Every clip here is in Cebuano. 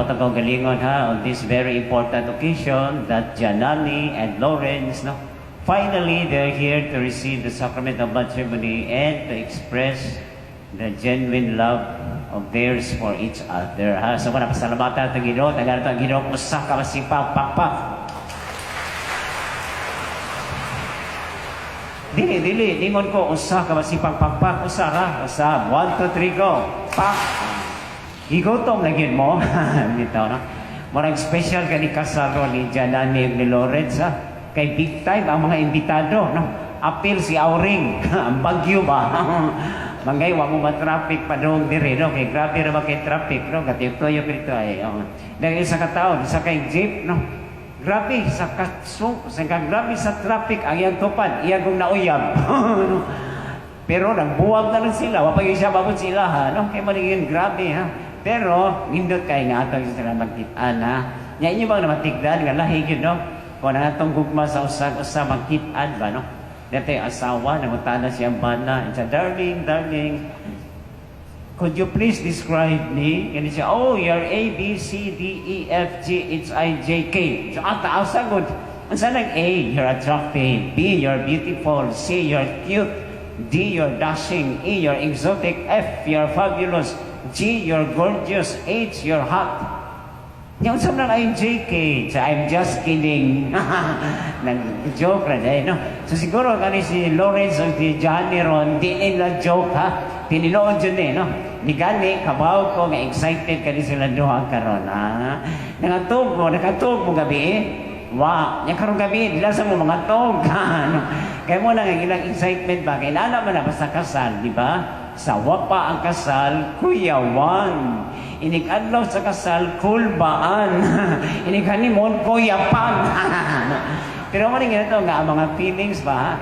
atong kaugalingon ha, on this very important occasion that Janani and Lawrence, no, finally they're here to receive the sacrament of matrimony and to express the genuine love of theirs for each other. Ha? So, muna pasalamatan atong Ginoo, tagaan ang Ginoo usa ka masipag pakpak. Dili, dili, ningon ko usa ka masipag pakpak, usa ra, usa. One, two, three, go. Pak. Gigutom na gyud mo. Dito, no? Murag special kani kasal ni Janani ug ni Lawrence, ha? Kay big time ang mga imbitado, no? Apil si Auring, ang bagyo ba? Mangay wa mo ma-traffic pa dong diri, no? Kay grabe ra ba kay traffic, no? Katuyok-tuyok dito ay. Oh. Dahil sa kataon, sa kay jeep, no? Grabe sa katso, sa grabe sa traffic ang iyang tupad, iyang kong nauyab. No? Pero nagbuwag na lang sila, wa pa gyud siya mabot sila ha, no? Kay man yun grabe ha. Pero nindot kay nga atong sila magkit-an ha. Nya inyo bang namatigdan nga lahi gyud, no? Kung ang atong gugma sa usag usa magkit-an ba, no? Dati asawa nangutana siya bana, and siya, "Darling, darling, could you please describe me?" And siya, "Oh, you're A, B, C, D, E, F, G, H, I, J, K." So, ang taas sagot. Ang nang A, you're attractive. B, you're beautiful. C, you're cute. D, you're dashing. E, you're exotic. F, you're fabulous. G, you're gorgeous. H, you're hot. Yung sa nang ay JK, so "I'm just kidding." Nag-joke ra day, no? So siguro kani si Lawrence o si Johnny ron, di nila joke ha. Tininood yun eh, no? Di gani, kabaw ko, nga excited kani sila duha karon ha. Nangatog mo, nakatog mo gabi eh. Wa, nya karong gabi, dila sa mo mga tog. No? Kaya mo lang ang ilang excitement ba? Kaya nala man na basta kasal, di ba? Sa wapa ang kasal, kuyawan. Inig adlaw sa kasal, kulbaan. Inig honeymoon, kuyapan. Pero mo rin ito nga ang mga feelings ba?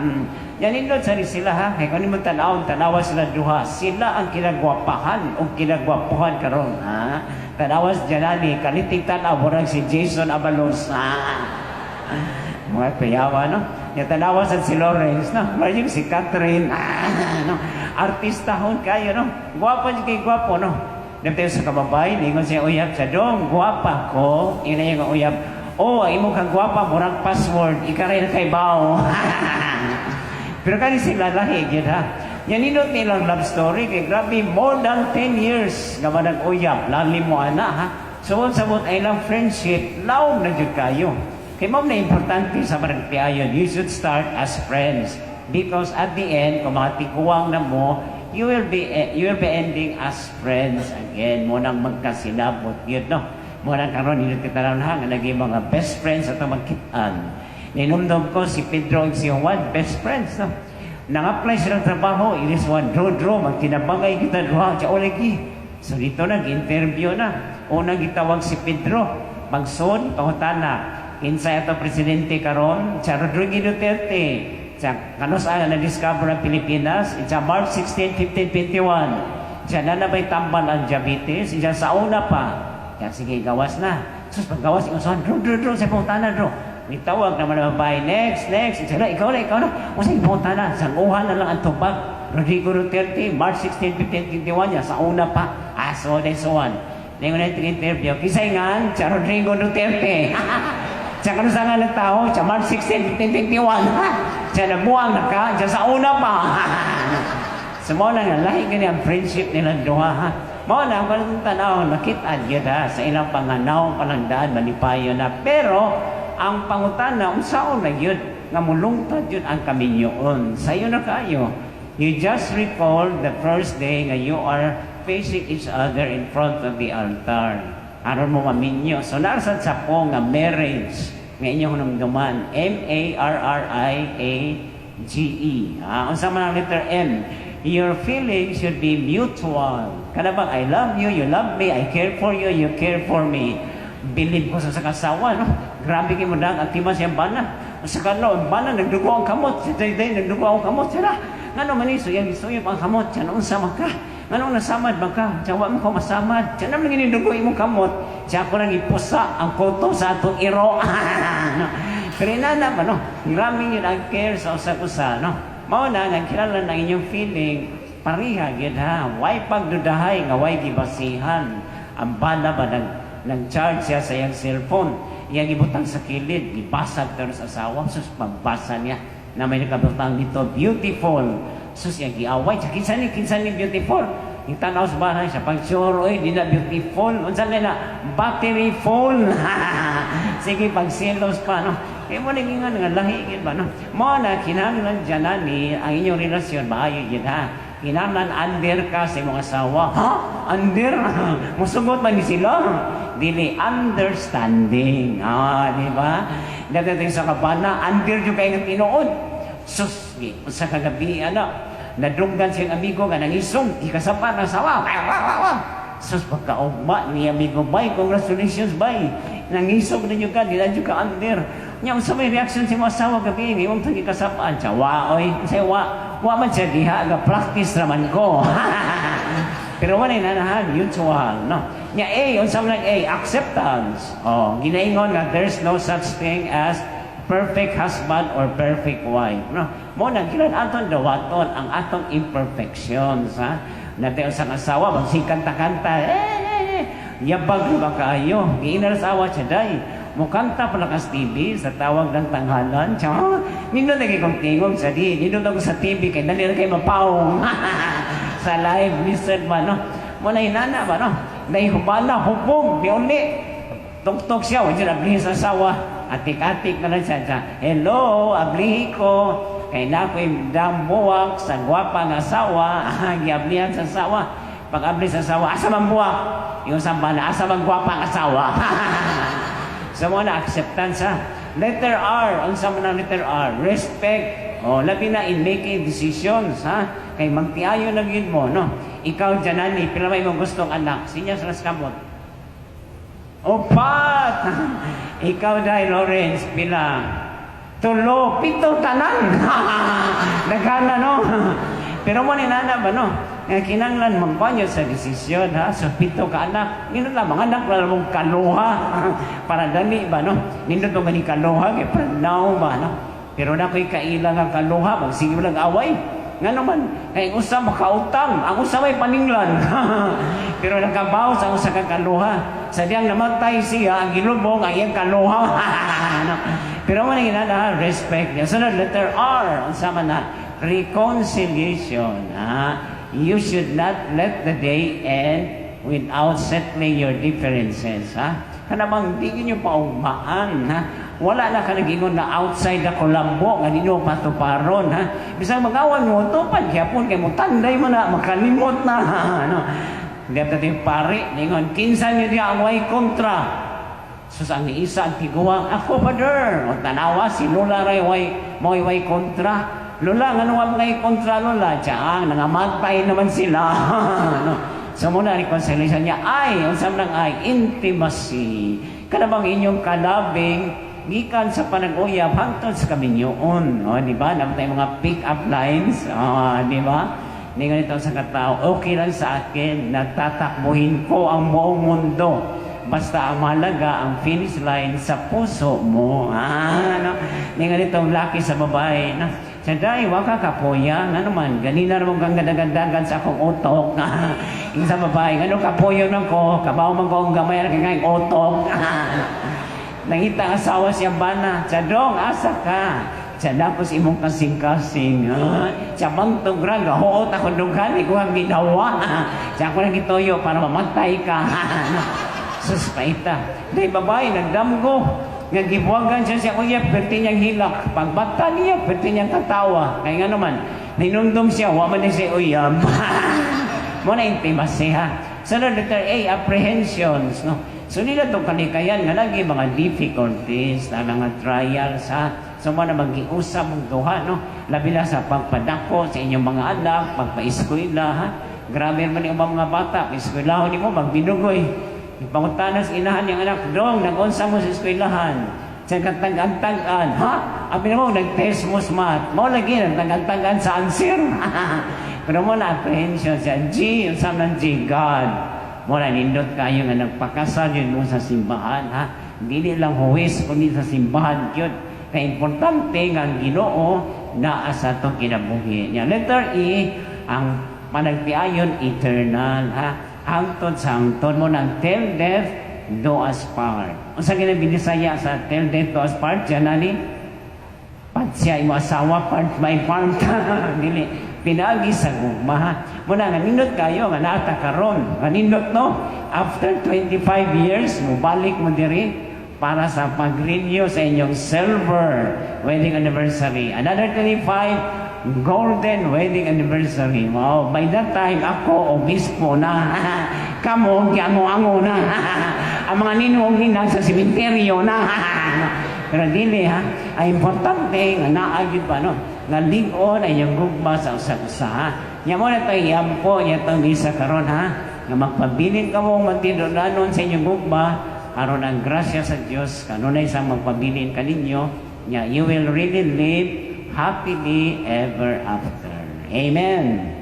Yan nindot sa ni sila ha. Kaya kung mo tanaw, tanawa sila duha. Sila ang kinagwapahan o kinagwapuhan karon ha. Tanawa si Janani, kalitig tanaw, murag si Jason Abalos. Ha? Mga kuyawa, no? Yung tanawa sa si Lawrence, no? Murag si Catherine, ah, no? Artista hon kayo, no? Gwapo siya kay gwapo, no? Dito sa kababay, ningon siya uyab siya, "Dong, gwapa ko." Ina yung uyab, "Oh, ang imong kagwapa, murag password, ikaray na kay bao." Pero kani sila lahi, gyud ha. Yan nindot nilang love story, kay grabe, more than 10 years nga manag uyab, lalim mo ana ha. So, sabot ay lang friendship, laom na jud kayo. Kay mao na importante sa maragtiayon, you should start as friends. Because at the end, kung mga tiguang na mo, you will be ending as friends again. Mo nang magkasinabot yun, no? Mo nang karon nindot kita lang ha, nga naging mga best friends at magkitaan. Ninumdum ko si Pedro ug si Juan, best friends, no? Nang-apply silang trabaho, ilis Juan, "Draw, draw, magtinabangay kita duha, siya lagi." So dito nag-interview na. Unang gitawag si Pedro, magsod, pangutana, "Kinsay ato presidente karon?" Siya, "Rodrigo Duterte." Siya, "Kanus ang na-discover ang Pilipinas?" Siya, "March 16, 1521." Siya, "Na ba'y tambal ang diabetes?" Siya, "Sa una pa." Siya, "Sige, gawas na." Sus, paggawas, ingon sa "Draw, draw, draw," sa pangutana, "Draw." Nitawag naman ang babae, "Next, next." Siya, "Ikaw na, ikaw na." O sige, pangutana, sanguhan na lang ang tubag. "Rodrigo Duterte, March 16, 1521 niya, sa una pa." Ah, so, then so on. Ningon na yung interview, "Kisay nga?" Siya, "Rodrigo Duterte." Siya, "Kano sa nga ng tao?" Siya, "March 16, 1521." Siya, "Nabuang na ka?" Siya, "Sa una pa." So, mo lang, lahi gani ang friendship nila duha, ha. Mao na, ang kanang tanaw, nakita yun ha, sa ilang panganaw, palangdaan, malipayo na. Pero, ang pangutana, unsaon na yun, nga mulungtad yun ang kaminyoon. Sayo na kayo. You just recall the first day nga you are facing each other in front of the altar. Aron mo maminyo. So, narasan sa po nga marriage nga inyong hinumduman. marriage. Ah, unsa man ang letter M? Your feelings should be mutual. Kana bang I love you, you love me, I care for you, you care for me. Bilib ko sa kasawa, no? Grabe kay mo dang antima siyang bana. Sa kadlaw, ang bana nagdugo ang kamot. Si Day nagdugo ang kamot. Sila. Ngano man ni suyag suyab ang kamot. Siya unsa man ka? Ngano nasamad man ka? Siya wa man ko masamad. Siya naman ginidugo imong kamot. Siya ako lang ipusa ang kuto sa atong iro. No? Pero inana ba, no? Grabe yun ang care sa usag-usa, no? Mao na nga kilala ng inyong feeling, pareha gyud ha. Way pagdudahay nga way gibasihan. Ang bana ba nag Nag-charge siya sa iyang cellphone. Iyang ibutang sa kilid, gibasag karon sa asawa. Sus, pagbasa niya na may nakabutang dito, "Beautiful." Sus, iyang giaway. Sa kinsa ni beautiful? Itanaw sa bahay sa pag-sure, oy, di na beautiful. Unsa na na? Battery full. Sige, pagsilos pa, no? Kaya mo naging nga lahi, gid ba, no? Mo na, kinahanglan dyan ni ang inyong relasyon, maayo gid ha. Kinahanglan under ka sa imong asawa. Ha? Under? Musugot man ni sila. Dili, understanding. Ah, di ba? Dadating sa kabana, under jud kay nga tinuod. Sus, sa kagabi, ano, nadunggan siyang amigo nga nangisong, gikasapa ng asawa. Sus, pagkaugma ni amigo, "Bay, congratulations, bay. Nangisog na nyo ka, di na nyo ka under." Nya, unsa may reaction sa imong asawa gabi, imong tagi kasapaan siya, "Wa, oy, say, wa, wa man siya diha, ga practice raman ko." Pero wala na nahan, mutual, no? Nya, A, unsa man ang A? Acceptance. Oh, ginaingon nga there's no such thing as perfect husband or perfect wife. No? Mo na gilan aton dawaton ang atong imperfections, ha? Nate sa asawa magsikanta-kanta, eh, eh, eh. Yabag na ba kaayo? Giinar asawa siya day. Mukanta pala kas TV sa tawag ng tanghalan. Siya, nindot lagi kong tingog sa di. Nindot ako sa TV kay dali ra kay mapawong. Sa live, listen ba, no? Mo na inana ba, no? Naihubala, hubog, di uli. Tuktok siya, wala siya ablihin sa asawa. Atik-atik na lang siya. Siya, "Hello, ablihi ko. Kay na ako'y dambuwak sa gwapa nga asawa." Giablihan sa asawa. Pag abli sa asawa, "Asa man buwak?" Yung sambana, "Asa man gwapa ang asawa?" Sa mga na acceptance ha. Letter R, unsa man ang letter R? Respect. Oh, labi na in making decisions ha. Kay magtiayo na gyud mo, no? Ikaw dyan, pila may mong gustong anak? Sinyas ras kamot. Upat! Ikaw dahil Lawrence, pila? Tulo, pito tanan. Daghana, no? Pero mo ni nana ba, no? Nga kinanglan magbanyo sa desisyon, ha? So, pito ka anak. Nindot lang, mga anak lang mong kaluha. Para dali ba, no? Nindot mo gani kaluha, kay para now ba, no? Pero na ko'y kaila nga kaluha, magsige lang away. Nga naman, kay ang usa makautang, ang usa may paninglan. Pero nakabaw sa usa ka kaluha. Sa diyang namatay siya, ang gilubong ang iyang kaluha. No? Pero man ang inana, respect niya. Sunod, letter R, unsa man na, reconciliation. Ha? You should not let the day end without settling your differences. Ha? Kanamang di ninyo paugmaan. Ha? Wala na ka nagingon na outside the kulambo nga ninyo patuparon. Ha? Bisag mag-away mo, tupad gyapon kay mo tanday mo na, makalimot na. Ano? Hindi yung pari, ningon, "Kinsa niyo diya ang way kontra?" Sus, ang isa ang tiguang, "Ako, Father." O tanawa, si Lola ray way, mo'y way kontra. "Lola, nga nung mga kontra, Lola?" "Tiyang, nangamatay naman sila." Ano? So muna, reconciliation niya, ay, ang sa ng ay, intimacy. Kanabang inyong kalabing, gikan sa panag-uyab hangtod sa kaminyoon. O, di ba? Naman tayo mga pick-up lines. O, di ba? Hindi ganito sa katao, "Okay lang sa akin, natatakbuhin ko ang buong mundo. Basta ang mahalaga, ang finish line sa puso mo." Ah, no? Hindi ganito ang laki sa babae. No? Sa day, waka kapoya, nga naman, ganina naman kang ganda-gandagan sa akong utok. Yung sa babae, "Ano kapoyo nang ko, kabaw man ko ang gamay na kay utok." Nangita ang asawa siya bana, "Sa dong, asa ka? Sa dapos imong kasing-kasing. Ha? Sa bantog ra, gahuot ako dughan, ikaw ang ginawa. Sa ako lang gituyo para mamatay ka." Sus, paita. Day babae, nagdamgo. Nga gibuwagan siya siya kuya, perti niyang hilak. Pagbata niya, perti niyang katawa. Kaya nga naman, ninumdum siya, wa man ni siya uyab. Mo na intimacy ha. Sunod, letter A, apprehensions. No? So nila itong kalikayan nga lagi mga difficulties, na mga trials ha. So mo na mag-iusap mong duha, no? Labi na sa pagpadako sa inyong mga anak, pagpa-eskwela, ha? Grabe man yung mga bata, eskwelahon nimo magbinugoy. Pangutana sa inahan niyang anak, "Dong, nag-unsa mo sa eskwelahan?" Sa katag-antagan, "Ha? Abi mo, nag-test mo sa math." Mo lagi, nagtag-antagan sa answer. Pero mo na apprehension siya. G, yung sa ng G, God. Mo na nindot kayo nga nagpakasal yun mo sa simbahan, ha? Dili lang huwis, kundi sa simbahan yun. Kaya importante nga ang Ginoo naa sa atong kinabuhi. Nya letter E, ang panagtiayon eternal, ha? Hangtod sa hangtod mo ng till death do us part. Unsa gina binisaya sa "till death do us part"? Diyan ani part siya imo asawa, part my part. Dili, pinagi sa gugma, ha. Muna nga nindot kayo nga naa ta karon. Nga nindot, no? After 25 years, mubalik mo diri para sa pag-renew sa inyong silver wedding anniversary. Another 25, golden wedding anniversary. Wow, by that time, ako, obispo na. Kamo, giango-ango na. Ang mga ninong ninang sa simenteryo na. Pero dili ha, ang importante nga naa gyud ba, no? Nga lig-on ang inyong gugma sa usag-usa, ha. Nya mo na ito iampo nya itong misa karon, ha. Nga magpabilin kamo matinud-anon sa inyong gugma aron ang grasya sa Dios kanunay sa magpabilin kaninyo nya you will really live happily ever after. Amen.